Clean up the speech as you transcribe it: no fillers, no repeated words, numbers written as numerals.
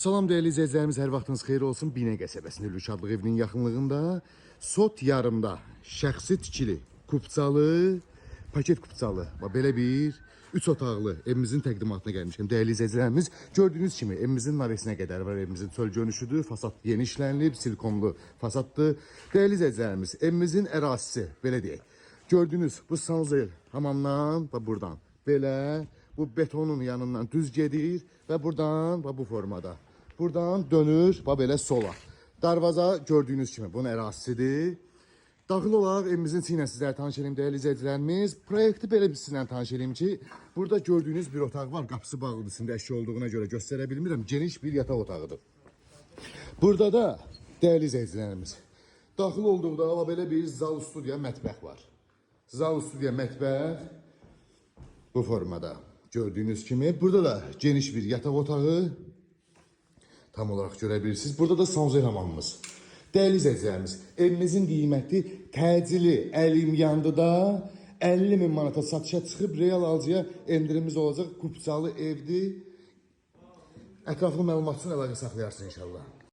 Salam dəyərli izləyicilərimiz, hər vaxtınız xeyir olsun. Binə qəsəbəsində Hüllü Şadlıq evinin yaxınlığında sot yarımda şəxsi tikili, kupçalı, paket kupçalı və belə bir 3 otaqlı evimizin təqdimatına gəlmişəm. Dəyərli izləyicilərimiz, gördüyünüz kimi evimizin navesinə qədər var. Evimizin çöl görünüşüdür. Fasad yeni işlənilib, silikonlu fasaddır. Dəyərli izləyicilərimiz, evimizin ərazisi belə deyək. Gördüyünüz bu sanuzel hamamdan və buradan belə bu betonun yanından düz gedir və buradan və bu formada. Buradan dönür və belə sola. Darvaza gördüyünüz kimi bunun ərazisidir. Daxil olaraq evimizin içi ilə sizlərə tanış edeyim dəyərli izləyicilərimiz. Proyekti belə bir sizlə tanış edeyim ki, burada gördüyünüz bir otaq var. Qapısı bağlıdır, içində əşya olduğuna görə göstərə bilmirəm. Geniş bir yataq otağıdır. Burada da dəyərli izləyicilərimiz, daxil olduqda ala belə bir zal studiya mətbəx var. Zal studiya mətbəx bu formada gördüyünüz kimi. Burada da geniş bir yataq otağı tam olaraq görə bilirsiniz. Burada da sanuzel hamamımız. Dəyərli izləyicilərimiz, evimizin qiyməti təcili əlim yandı da 50 min manata satışa çıxıb real alıcıya endirimimiz olacaq. Kupçalı evdir. Ətraflı məlumat üçün əlaqə saxlayarsınız inşallah.